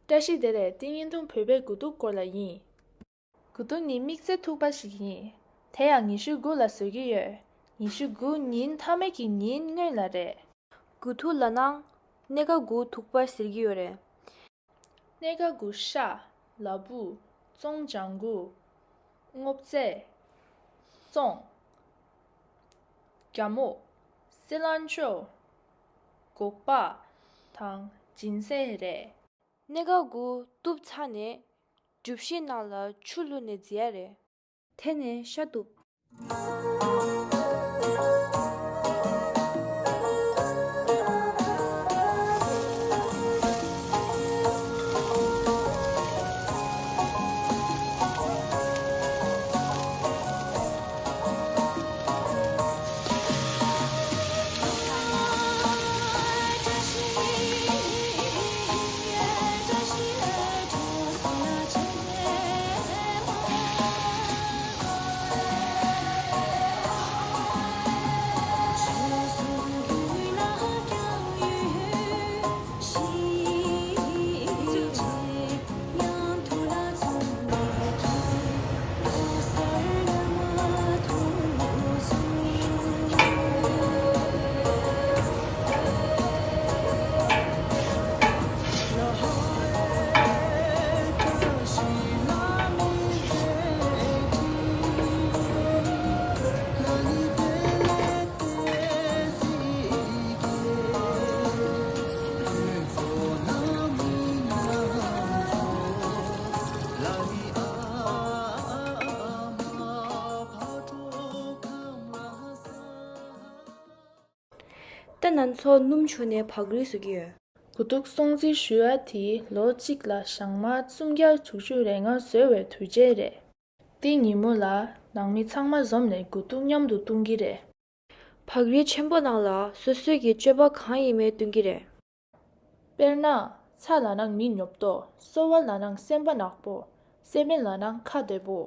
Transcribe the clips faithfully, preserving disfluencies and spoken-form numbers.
བཀྲ་ཤིས་བདེ་ལེགས། འདི་བརྙན་ཐུང་བོད་པའི་དགུ་ཐུག་སྐོར་ལ་ཡིན། དགུ་ཐུག་ནི་དམིགས་བརྩེ་ཐུག་པ་ཞིག་ཡིན། དེ་ཡང་ཉི་ཤུ་དགུ་ལ་བཟོ་གི་ཡོད། ཉི་ཤུ་དགུ་ཉིན་མཐའ་མའི་གི་ཉིན་སྔོན་ལ་རེད། དགུ་ཐུག་ལབ་ན་སྣ་ཁ་དགུ་ཐུག་པ་ཟེར་གྱི་ཡོད་རེད། སྣ་ཁ་དགུ། ཤ། ལ་ཕུག། ཙོང་ལྗང་གུ། སྔོ་ཚལ། ཙོང་། རྒྱ་སྨུག། སི་ལན་ཅོ། སྒོག་པ། དང་སྦྱིན་སྲེག་རེད། སྣ་ཁ་དགུ་གཏུབ་ཚར་ནས་གྲུ་བཞི་ནང་ལ་ཆུ་བླུགས་ནས་བརྫི་ཡ་རེད། དེ་ནས་ཤ་གཏུབ། ད་ང་ཚོ་སྣུམ་བྱུགས་ནས་བག་རིལ་བཟོ་གི་ཡོད། དགུ་ཐུག་སྲུང་བརྩི་ཞུ་ཡ་དེ་ལོ་གཅིག་ལ་ཞག་མ་སུམ་བརྒྱ་དྲུག་ཅུ་རེ་ལྔ་བཟོ་བའི་དུས་ཆེན་རེད། དེ་ཉིན་མོ་ལ་ནང་མི་ཚང་མ་འཛོམས་ནས་དགུ་ཐུག་མཉམ་དུ་གཏོང་གི་རེད། བག་རིལ་ཆེན་པོ་ནང་ལ་སོ་སོའི་གི་སྤྱོད་པ་གང་ཡིན་མིན་སྟོན་གི་རེད། དཔེར་ན། ཚྭ་ལབ་ན་མི་ཉོབ་ཏོ། སོལ་བ་ལབ་ན་སེམས་པ་ནག་པོ། སེ་མེད་ལབ་ན་ཁ་བདེ་པོ།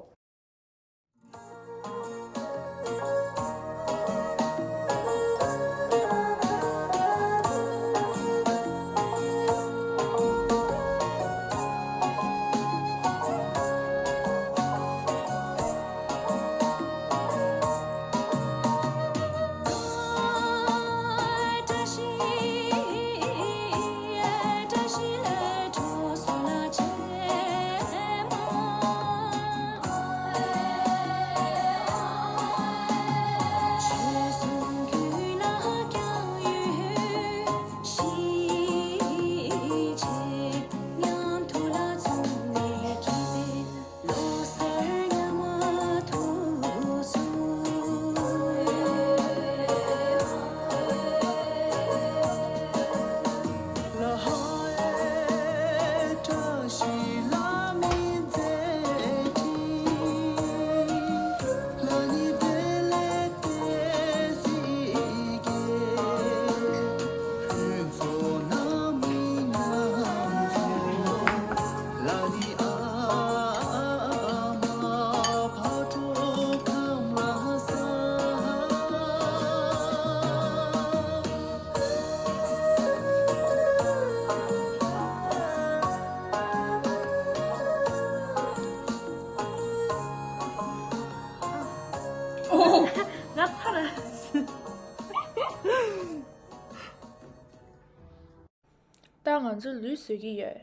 ད་ང་ཚོ་ལུས་བཟོ་གི་ཡོད།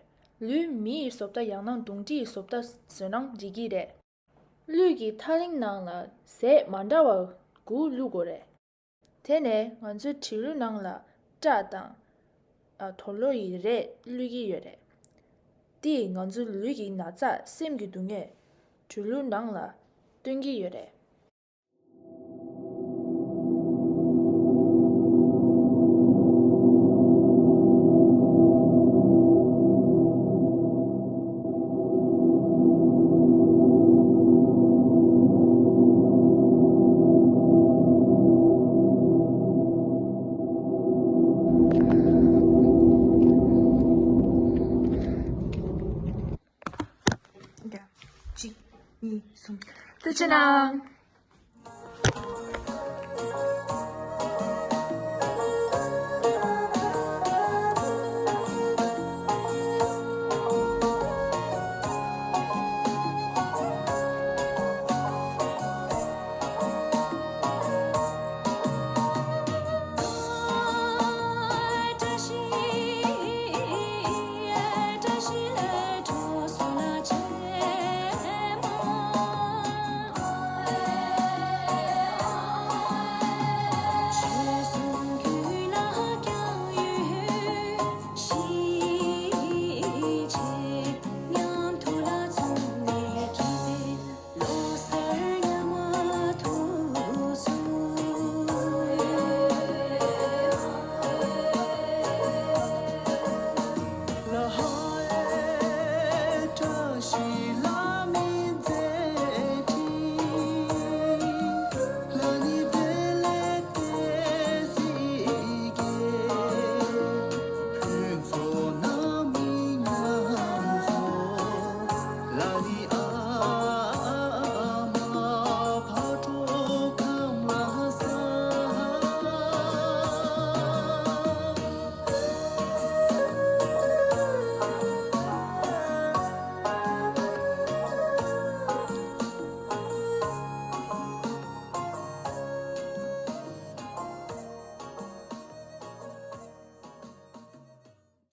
ལུས་མི་ཡི་བཟོ་ལྟ་ཡང་ན་གདོན་འདྲེ་ཡི་བཟོ་ལྟ་བཟོས་ན་འགྲིག་གི་རེད། ལུས་ཀྱི་ཐག་རིང་ནང་ལ་ཟས་མ་འདྲ་བ་དགུ་བླུག་དགོས་རེད། དེ་ནས་ང་ཚོའི་དྲི་ལུད་ནང་ལ་སྐྲ་དང་། ཨ། དུག་ལོག་ཡི་རས་བླུག་གི་ཡོད་རེད། དེས་ང་ཚོའི་ལུས་ཀྱི་ན་ཚ་སེམས་ཀྱི་སྡུག་བསྔལ་དྲི་ལུད་ནང་ལ་སྟོན་གྱི་ཡོད་རེད། གཅིག་གཉིས། གསུམ། ཐུགས་རྗེ་གནང་།